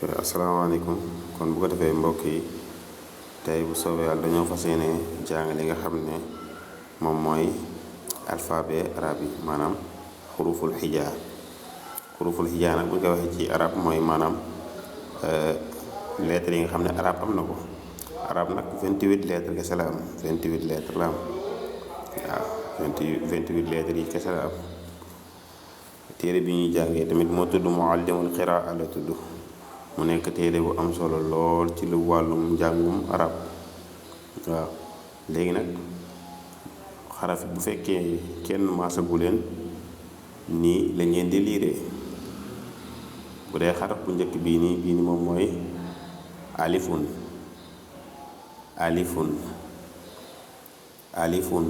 asalaamaaleykum. kon bu ko defee mbokk yi tey bu soobee yàlla dañoo fas yéene jàng li nga xam ne moom mooy alphabet arabe yi maanaam xuruful xijaa. xuruful xijaa nag bu ñu ko waxee ci arab mooy maanaam lettres yi nga xam ne arab am na ko. arab nag 28 lettres kese la am 28 lettres la am waaw 28 lettres yi kese la am. téere bi ñuy jàngee tamit moo tudd muallimul qiraa la tudd. mu nekk téere bu am solo lool ci lu wàllum njàngum arab waaw léegi nag xaraf bu fekkee kenn maasagu leen nii lañ leen di liire. bu dee xaraf bu njëkk bii nii moom mooy alifun alifun alifun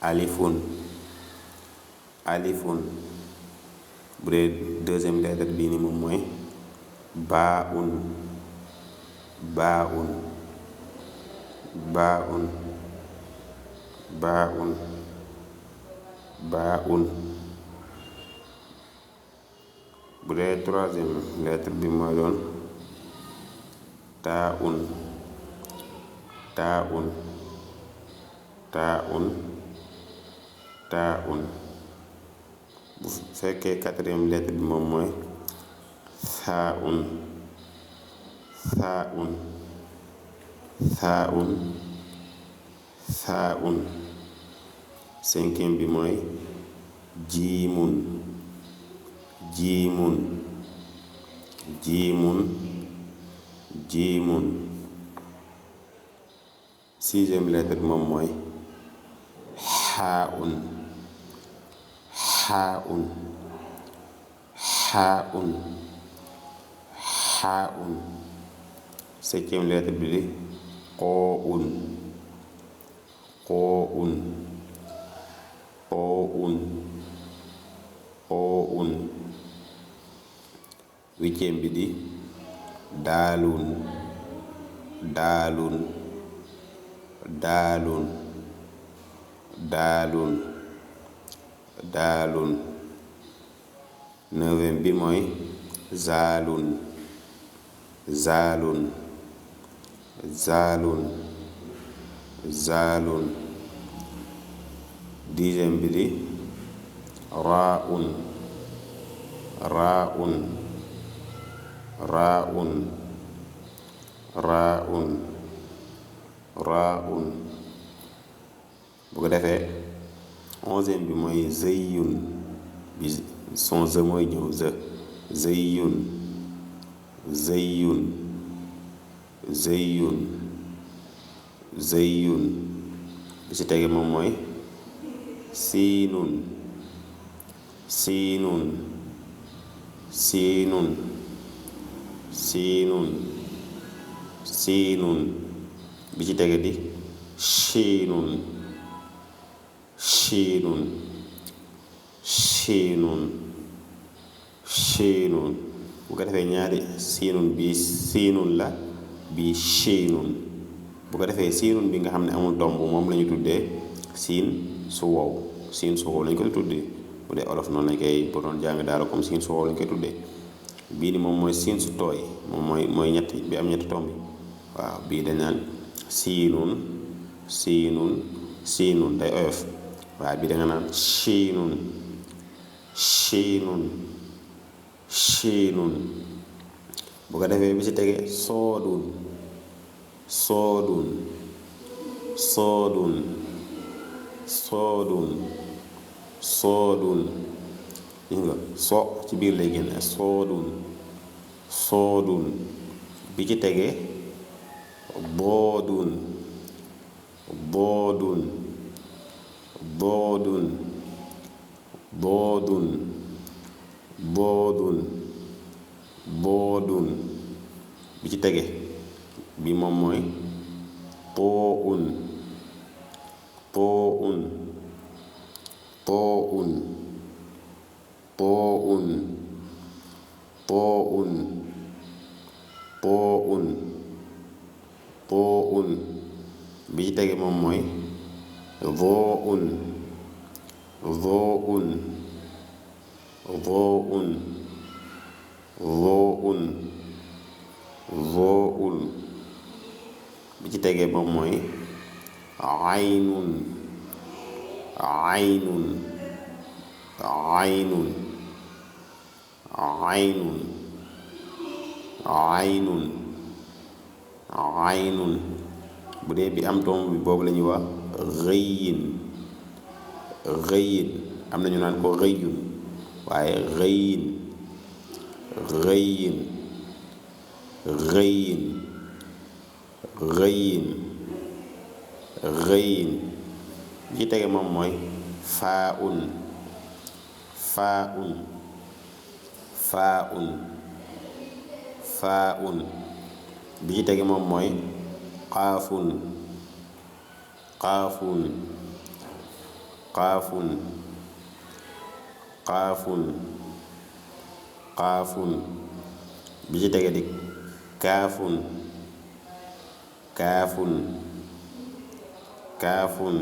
alifun alifun bu dee deuxième lettre bii nii moom mooy baaun baaun baaun baaun baaun bu dee troisième lettre bi mooy doon taaun taaun taaun taaun bu fekkee quatrième lettre bi moom mooy saaun saaun saaun saaun cinquième bi mooy jiimun jiimun jiimun jiimun sixième lettre bi moom mooy xaaun xaaun xaaun xaaun septième lettre bi di qooun qooun qooun qooun huitième bi di daalun daalun daalun daalun daalun neuvième bi mooy zaalun zaalun zaalun zaalun dixième bi di raaun raaun raaun raaun raaun bu ko defee onzième bi mooy zëyyun bi son ze mooy ñëw ze zëyyun zëyyun zëyyun zëyyun bi ci tege moom mooy siinun siinun siinun siinun siinun bi ci tege di shiinun shiinun shiinun shiinun bu ko defee ñaari siinun bii siinun la bii shiinun bu ko defee siinun bi nga xam ne amul tomb moom la ñu tuddee siin su wow siin su wow lañ koy tuddee bu dee olof noonu lañ koy bu doon jàng daal comme siin su wow lañ koy tuddee bii ni moom mooy siin su tooy moom mooy ñetti bi am ñetti tomb waaw bii dañ naan siinun siinun siinun day oyof waaye bii da nga naan shiinun shiinun shiinun bu ko defee bi ci tege soodun soodun soodun soodun soodun gis nga so ci biir lay génne soodun soodun bi ci tege boodun boodun boodun boodun boodun boodun bi ci tege bi moom mooy tooun tooun tooun tooun tooun tooun tooun bi ci tege moom mooy dhoo'un dhoo'un dhoo'un zoun zoun bi ci tegee moom mooy aynun aynun aynun aynun aynun aynun bu dee bi am tomb bi boobu la ñuy wax rëyin rëyin am na ñu naan ko rëyun waaye rëyin rëyin rëyin rëyin rëyin bi ci tege moom mooy faaun faaun faaun faaun bi ci tege moom mooy qaafun qaafun qaafun qaafun qaafun bi ci tege di kaafun kaafun kaafun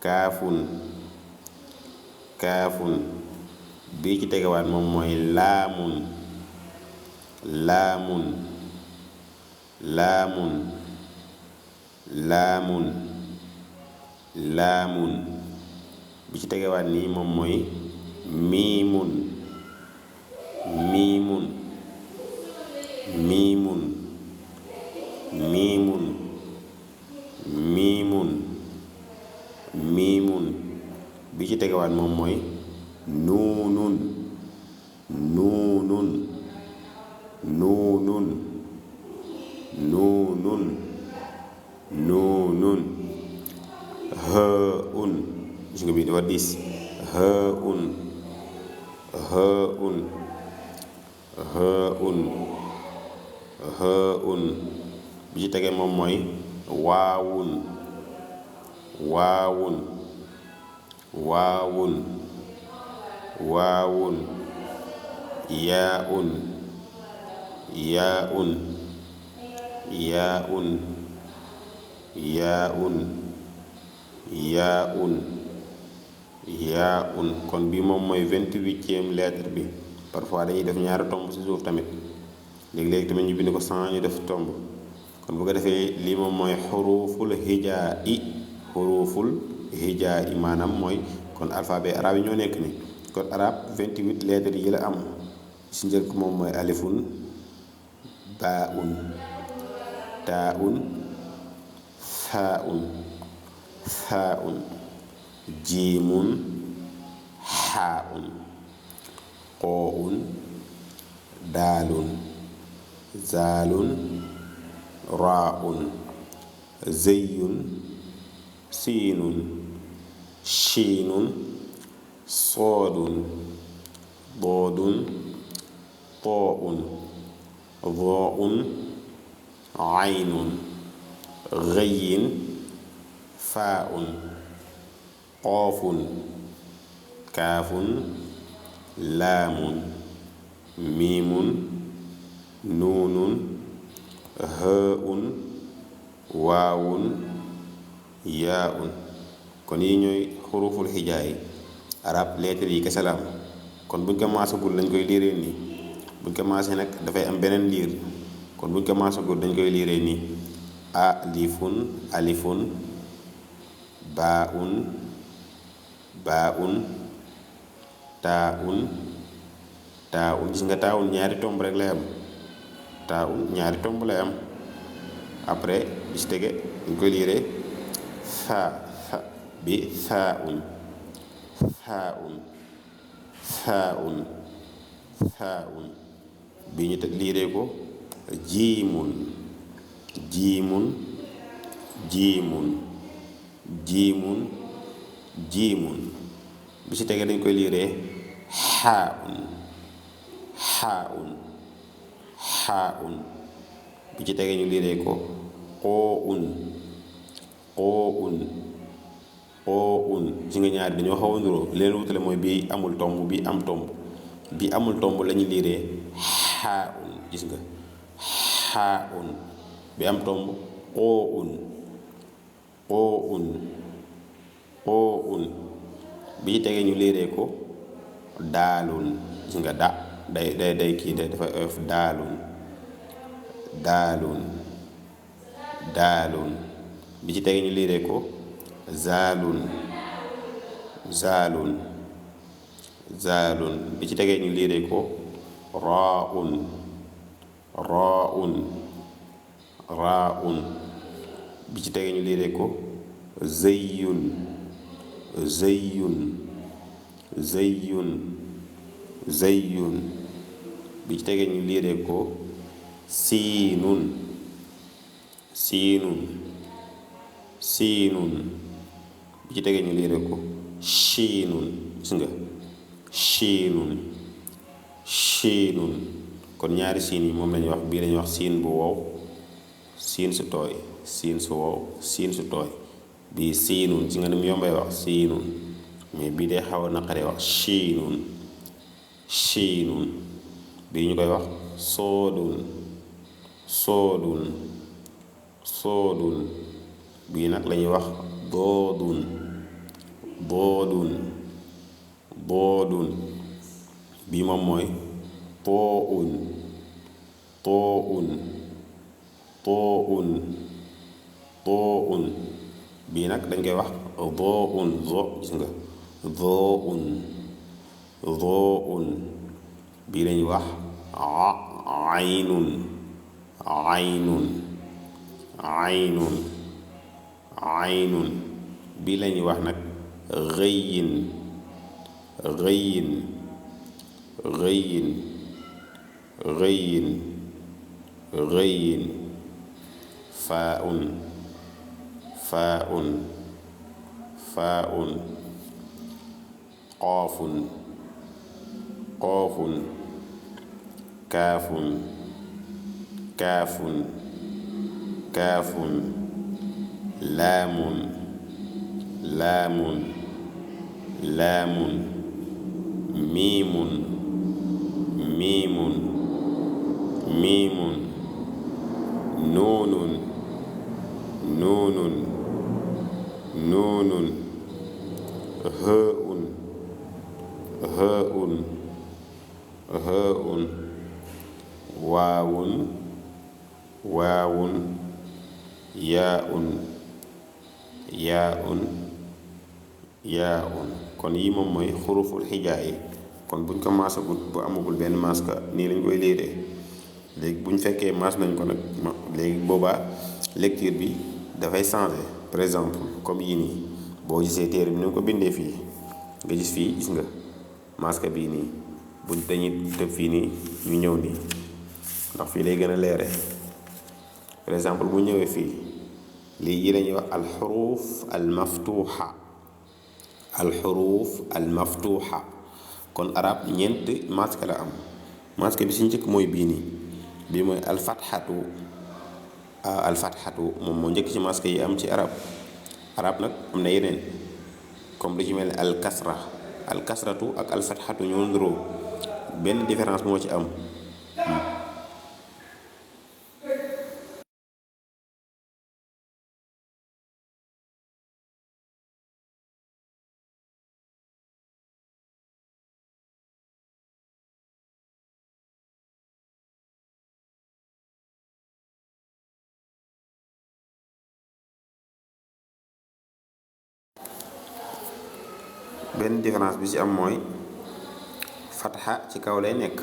kaafun kaafun bi ci tegewaat moom mooy laamun laamun laamun laamun laamun bi ci tegewaat nii moom mooy miimun miimun miimun miimun miimun miimun bi ci tegewaat moom mooy nuunun nuunun nuunun nuunun nuunun haun gis nga bii dafa diis haun haun haun haun bi ci tege moom mooy waawun waawun waawun waawun yaaun yaaun yaaun yaaun yaaun yaaun kon bi moom mooy 28e lettre bi parfois dañuy def ñaari tomb ci suuf tamit léegi-léegi tamit ñu bind ko sans ñu def tomb kon bu ko defee lii moom mooy xuruful hijaa i xuruful hijaa i maanaam mooy kon alphabet arabe yi ñoo nekk ni kon arabe 28 lettres yi la am si njëkk moom mooy alifun baaun taaun saaun saaun jiimun xaaun qooun daalun zaalun raaun zeyun siinun shiinun soodun doodun too'un doo'un aynun gayyin faa'un qoofun kaafun laamun miimun nuunun haa'un waawun yaa'un kon yi ñooy xuruful hijaa yi arab lettres yi kese la am kon buñ ko maasagul lañ koy liiree nii buñ ko maasee nag dafay am beneen liir kon buñ ko maasagul dañ koy liiree nii alifun alifun baaun baaun taaun taaun gis nga taaun ñaari tomb rek lay am taaun ñaari tomb lay am après bis tege dañ koy liiree saa bi saaun saaun saaun saaun bi ñu liiree ko jiimun jiimun jiimun jiimun jiimun bi ci tege dañ koy liiree xaaun xaaun xaaun bi ci tege ñu liiree ko qoo'un qoo'un qoo'un ci nga ñaari dañoo xaw a nduroo leen wutale mooy bii amul tomb bii am tomb bii amul tomb la ñu liiree xaaun gis nga xaaun bi am tomb qoo'un qoo'un qoo'un bi ci tege ñu liiree ko daalun gis nga day kii dafa oyof daalun daalun daalun bi ci tege ñu liiree ko zaalun zaalun zaalun bi ci tegee ñu liiree ko raaun raaun raaun bi ci tegee ñu liiree ko zayyun zayyun zayyun zayyun bi ci tegee ñu liiree ko siinun siinun siinun bi ci tegee ñu liiree ko shiinun gis nga shiinun shiinun kon ñaari siin yi moom lañuy wax bii lañuy wax siin bu wow siin su tooy siin su wow siin su tooy bii siinun ci nga ni mu yombay wax siinun mais bii day xaw a naqaree wax shiinun shiinun bii ñu koy wax soodun soodun soodun bii nag lañuy wax doodun doodun doodun bii moom mooy tooun tooun tooun tooun bii nag dañ koy wax dooun zo gis nga dooun dooun bii lañuy wax aynun aynun aynun aynun bii lañuy wax nag rëyin rëyin rëyin rëyin rëyin faaun faaun faaun qaafun qaafun kaafun kaafun kaafun laamun laamun laamun miimun miimun miimun nuunun nuunun nuunun haa'un haa'un haa'un waawun waawun yaa'un yaa'un yaa'un kon yii moom mooy xuruful xijaa yi kon buñ ko maasagul bu amagul benn maas ka nii lañ koy liiree léegi buñ fekkee maas nañ ko nag léegi boobaa lecture bi dafay changer par exemple comme yii nii boo gisee téere bi ni ko bindee fii nga gis fii gis nga maas ka bii nii buñ dañuy tëb fii nii ñu ñëw nii ndax fii lay gën a leere par exemple bu ñëwee fii lii yi lañuy wax alxuruf almaftuuxa alxuruf almaftuuxa kon arab ñeent maska la am maska bi si njëkk mooy bii nii bii mooy alfatxatu alfatxatu moom moo njëkk ci maska yi am ci arab arab nag am na yeneen comme lu ci mel ne alkasra alkasratu ak alfatxatu ñoo niroo benn différence moo ci am benn différence bi ci am mooy fatxa ci kaw lay nekk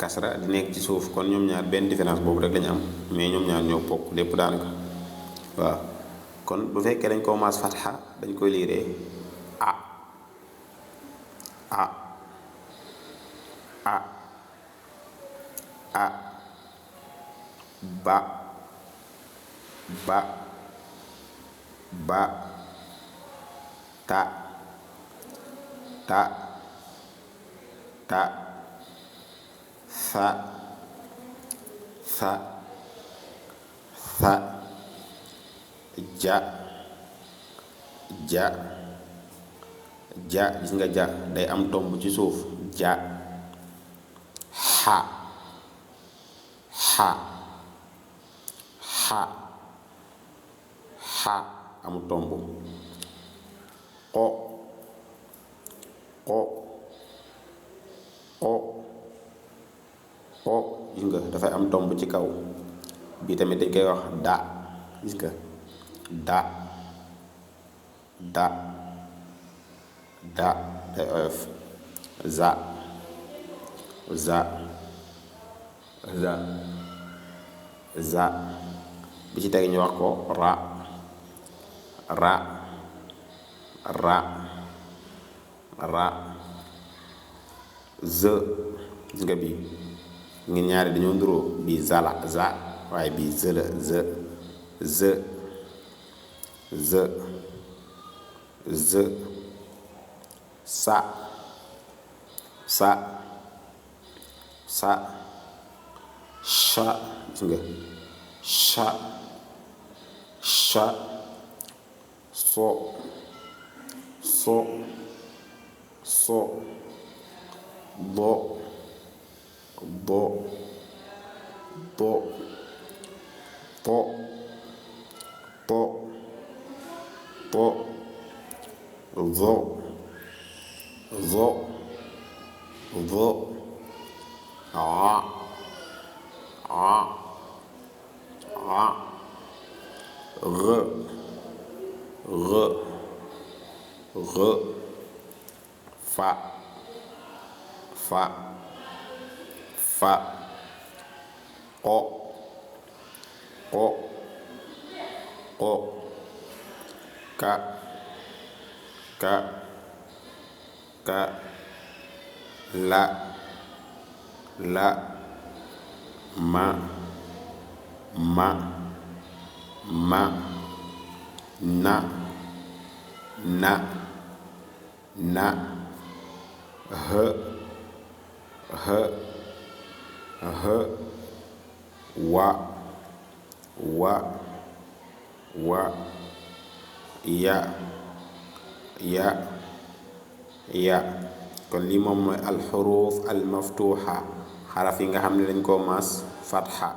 kasra di nekk ci suuf kon ñoom ñaar benn différence boobu rek lañu am mais ñoom ñaar ñoo bokk lépp daanaka waaw kon bu fekkee dañ ko maas fatxa dañ koy liiree a a a a ba ba ba ta ta ta sa sa sa ja ja ja gis nga ja day am tomb ci suuf ja xa xa xa xa am tomb qo qo qo dafay am tomb ci kaw. bii tamit dañ koy wax da, gis nga da da da day oyof. za za za za bi ci teg ñu wax ko ra ra ra ra z, gis nga bii ngi ñaari dañoo nduroo, bii zala za waaye bii z la z z z z sa sa sa sha, gis nga sha sha so so so bo bo bo po po po zo zo zo a a a r r r fa fa fa o o o ka ka ka la la ma ma ma na na na h h h wa wa wa ya ya ya. kon lii moom mooy alxuruf almaftuxa, xaraf yi nga xam ne dañ koo maas fatxa.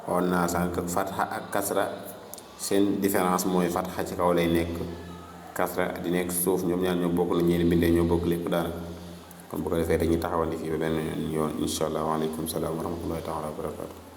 xool naa sànq fatxa ak kasra seen différence mooy fatxa ci kaw lay nekk, kasra di nekk suuf. ñoom ñaar ñoo bokk la ñeeni bindee ñoo bokk lépp daanaka. kon bu ko defee dañuy taxawal ni fii ba benn yoon incha allah. waaleykum salaam wa rahmatullahi taala wa barakaatu.